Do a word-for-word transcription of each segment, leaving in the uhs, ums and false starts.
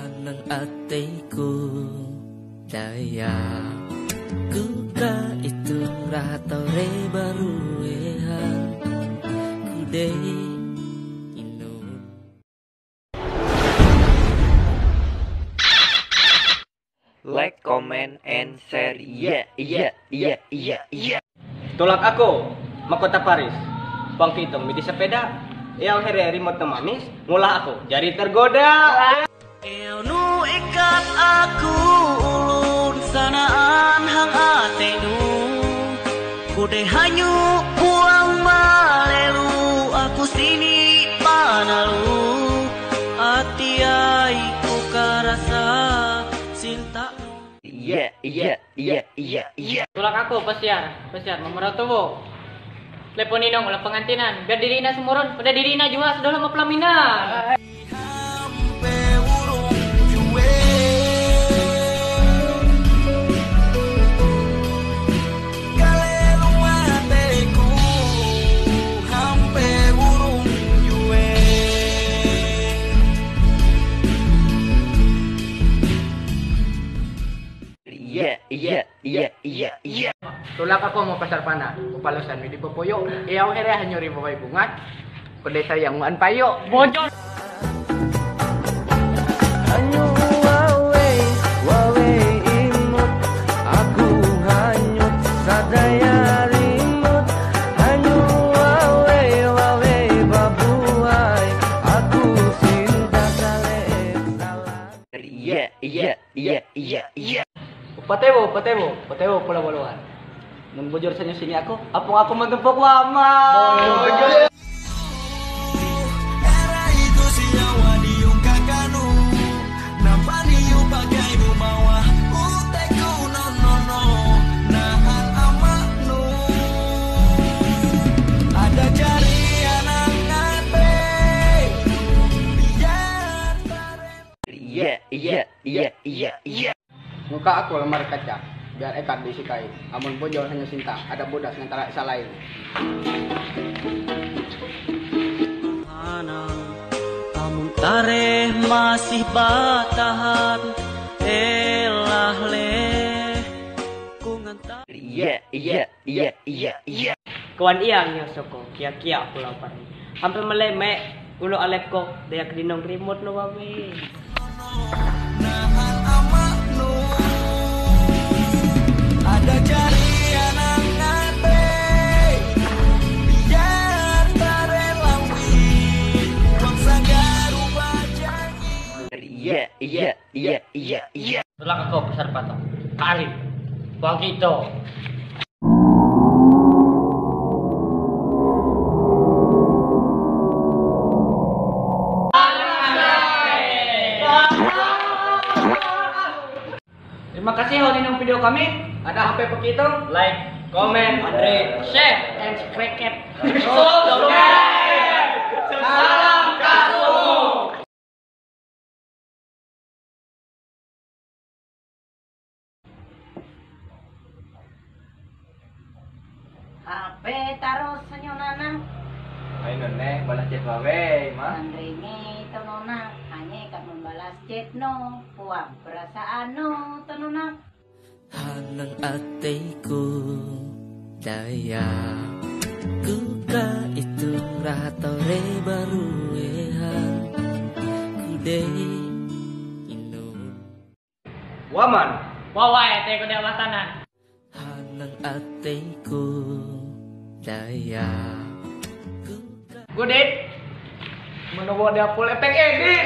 Anang atei ku daya ku ka itu rahatau re baru eha ku dei inun. Like, comment, and share. Yeah, yeah, yeah, yeah, yeah. Tulak aku, mahkota Paris. Pangkitong midi sepeda. Yang here remote na mamis, ngulah aku jadi tergoda. Eo nu ikat aku ulun sanaan hang ate nu. Kude hanyu puang malelu aku sini panalu. Ati ai ku karasa cinta nu. Iya, iya, iya, iya, iya. Tulak aku, pasiar, pasiar, memerau tubuh. Telepon inong, ulah pengantinan. Biar diri ina semurun, pada diri ina jua sudah lama pelaminan. Iya, iya, iya, iya, iya. Tulak aku mau pasar pana, upalosan mi di popoyo. Iya, here hanyuri bawai bunga. Kude sayang wan payo. Bocor. Hanyu wawe, wawe imut. Aku hanyut sadaya rimut. Hanyu wawe, wawe babuai. Aku sinta saleh salah. Iya, iya, iya, iya, iya. Upatewo, upatewo, upatewo pula waluan. Mun bujur sanyo sini aku, apung aku magempok wama. Bujur. Era itu siya wadi yung kakanu. Napani yung bagay bumawa. Utek ko, no, no, no. Nahan amak nu. Ada jari anak ngate. Biar tare. Iya, iya, iya, iya, iya. Muka aku lemari kaca, biar ekat diisi kain. Amun bujur hanya cinta, ada bodas ngantara isa lain. Amun tareh masih batahan, elah leh ku ngantar. Iya, iya, iya, iya, iya. Kawan iya nyo soko, kia-kia pulau pari. Hampir meleme, ulo aleko, dia kedinong remote no babe. Nahan amak nu. Ada jari anak ngate. Biar tare lambi. Bangsa garu bajangi. Iya, iya, iya, iya, iya. Tulak aku pasar patok. Kari. Buang kito. Terima kasih ho ninong video kami. Ada hape pakito, like, comment, Andre, share, and subscribe. Subscribe. Salam kasih. Hape taros nyo nanang. Ay, none, balas chat babe, ma. Andringi to nona, hanya ikat membalas chat no, puang perasaan no to nona. Hanang atei ku daya ku ka itu rahatau re baru eha ku dei inun. Waman. Wawai, ate ko dia matanan. Hanang atei ku daya ku ka. Godit. Menowo dia full efek edit.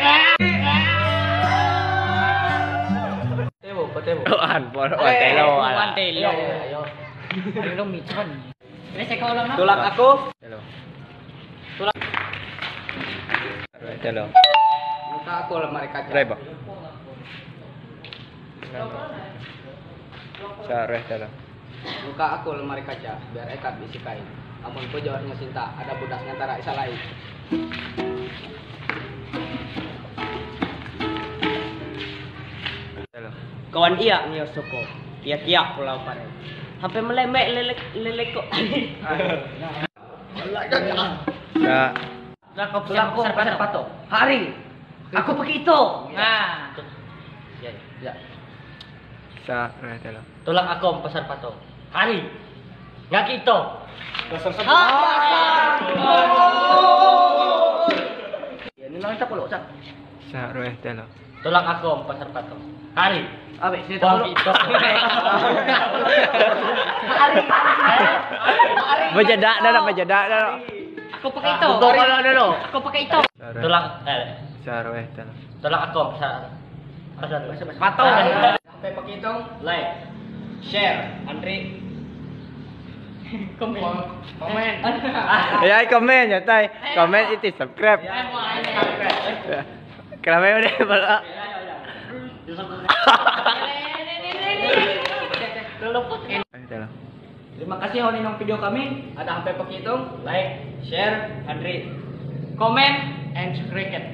Tewo, tewo. An, pon, Eh, telo, bukan ala. Telo. Ayo, ayo, ayo. Ayo, lo mitron. Ini saya kalau Tulak aku. Telo. Tulak. Telo. Muka aku lemari kaca. Reba. Sa reh telo. Muka aku lemari kaca, biar ekat diisi kain. Amun bujur nyo cinta, ada bodas ngantara isa lain. Telo. Kawan iya nyo soko, kia-kia pulau pare. Hape meleme lelek leleko. Sa Tulak aku pasar patok. Hari. Ako pakito. Ah. Ya. Sa Retelo. Tolak ako ang pasar pato. Hari. Ngakito. Yan lang sa pulo sa. Sa Retelo. Tolak ako ang pasar pato. Hari. Abi, sino Bang pulo? ito. Majada na na, majada na na. Ako pakito. Ako pakito. Ako pakito. Tolak eh, Sa Retelo. Tolak ako ang pasar. Pasar. Pato. Sampai pakitong, like, share, Andri. Comment. Comment. Ay, comment, yatay. Comment, iti, subscribe. Kaya mo, ano, Kaya mo na pala. Lulupot. Retelo. Terima kasih ho ninong video kami. Ada sampai pakitong, like, share, Andri. Comment and subscribe.